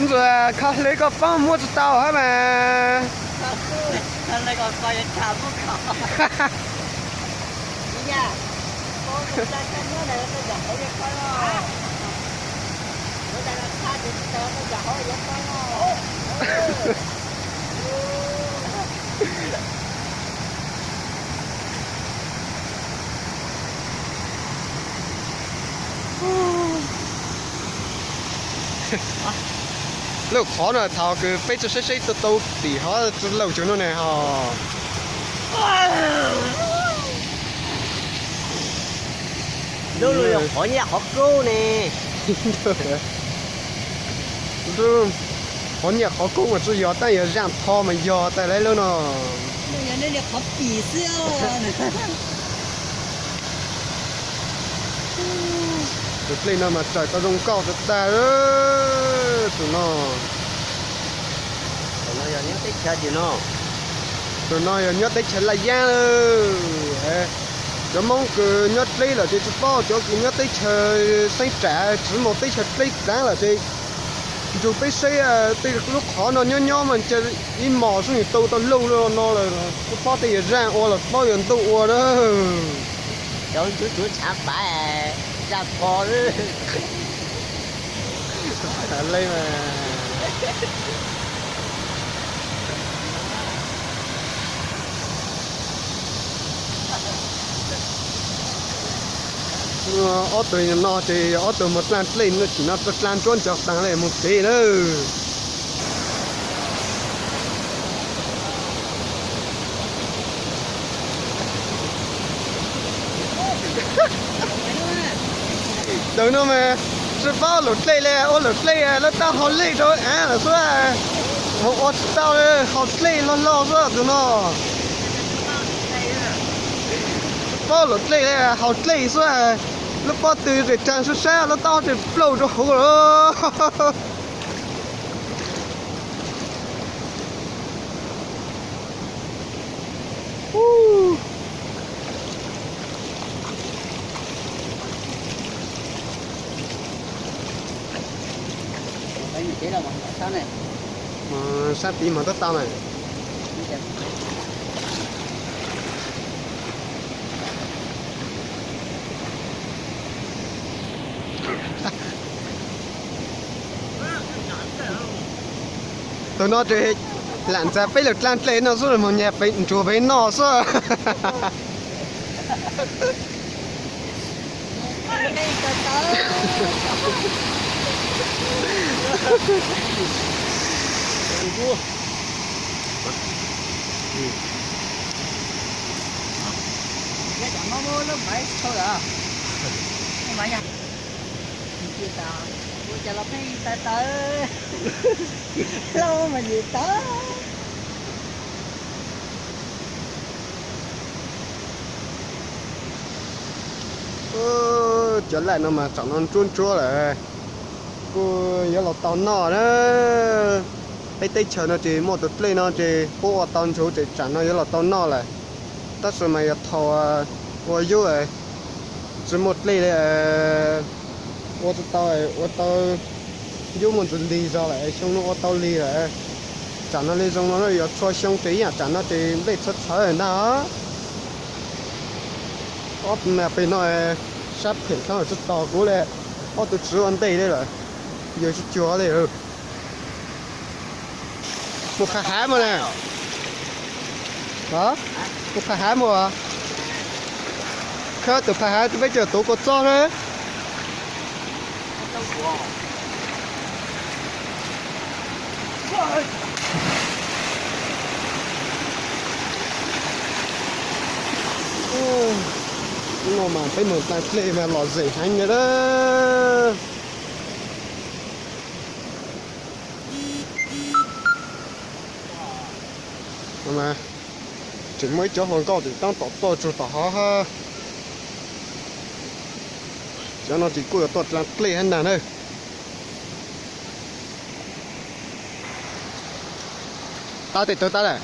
Ntxuav kho hle koj paub muab tsis tau hab mas. Lub qhov no thaum kws peb tsis saib saib tau tau tim hov tsis laus cov no ne ho. Lub no yog qhov nyiaj qhov kub ne. Qhov nyiaj qhov kub mas tsis yog tab yog zaaj tho mas yog tas lawm lub no. Tus dlej no mas tsaws tau zoo nkauj tag tag. Tus no, tus no yog nyob teb chaws Laj Yaab. Cov Moob kws nyob dleb lawm ces tsis paub, cov kws nyob teb chaws Xeeb Tsam tsis mus teb chaws dleb txaav lawm ces nrug peb saib tej lub qhov no nyob nyob mas cas ib mos xwb nws tau tau lauj li no lawm, tsis paub tej yog zaaj ua los tsis paub yog ntuj ua na. Cov ntsuav ntsuav tshav pav zaaj pho. Ob tug no ces yog ob tug mus dlaaj dlej no, tsim no dlaaj ntsuab ntsaws taag le mus kev lawm. Tus no mas tsis paub lug dlej le, ua lug dlej lub taub hau lej rau av lawm xwb, mus ua tsis tau, haus dlej loj loj xwb tus no. Tsis paub lug dlej le, haus dlej xwb, lub pob tw tseem tsaag sab sab, lub taub tseem plaub rau hauv lawm. Sab tid mas tab tau na. Tus no ces lam ntxav peb lug dlaaj dlej no xwb, moog nyag peb ntsuag peb noj xwb. Cov laj no mas tsaam no ntsuab ntsuab lawm, kuj yuav los tau noj na. Peb teb chaws no ces muaj tus dlej no ces puab ua tau ntsuag ces tsaam no yuav los tau noj lawm. Tab sis mas yog thaum ua yub tsis muaj dlej li, ua tsis tau, ua tau yub muaj ntsis lig zog lawm, xyoo no ua tau lig lawm. Tsaam no li zoo no yuav txhua xyoo ces ib yaam tsaam no ces nplej txhawv txhawv ntag. Ob tug nas pem no sab phem txhob tsis tos kuv li, ob tug tsis ua ntej li lawm, yawg tsis cuag li. Mus qha hav mus na. Mus qha hav mus. Khawb tus qha hav peb cov tuav kua txob na. Hnub no mas peb mus dlaaj dlej mas lom zem heev li lawm. Tseem muaj ib cov hluas nkauj tseem tab tom tuaj tsuag tom hov. Cov no ces kuj yuav tuaj dlaaj dlej hab ntag na. Tab tej tawg tab lawm.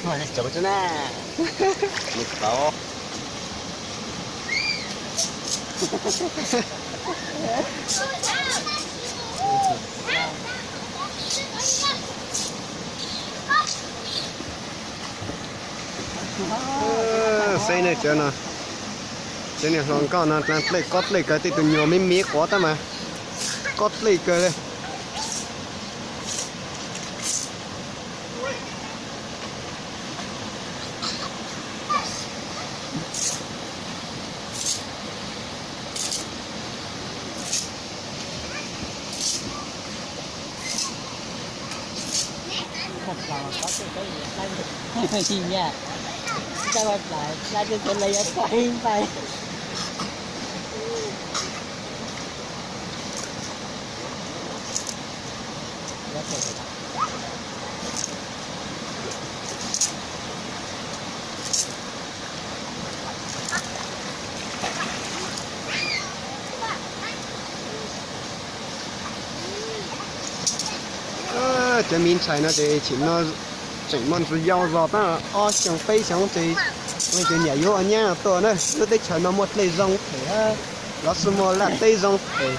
Cov na, nws tau. Xeb ne, cov no, cov niag hluas nkauj no dlej kob dlej kawg, tej tus nyuam me me quav tab mas kob dlej kawg li. Cov me ntxhais no ces tseem no tseem muaj ntsis yau zog tab ob xyoos peb xyoos ces leej twg niam yuav ua nyab tuaj na. Lub teb chaws no muaj dlej zoo phem, lossis muaj laj teb zoo phem.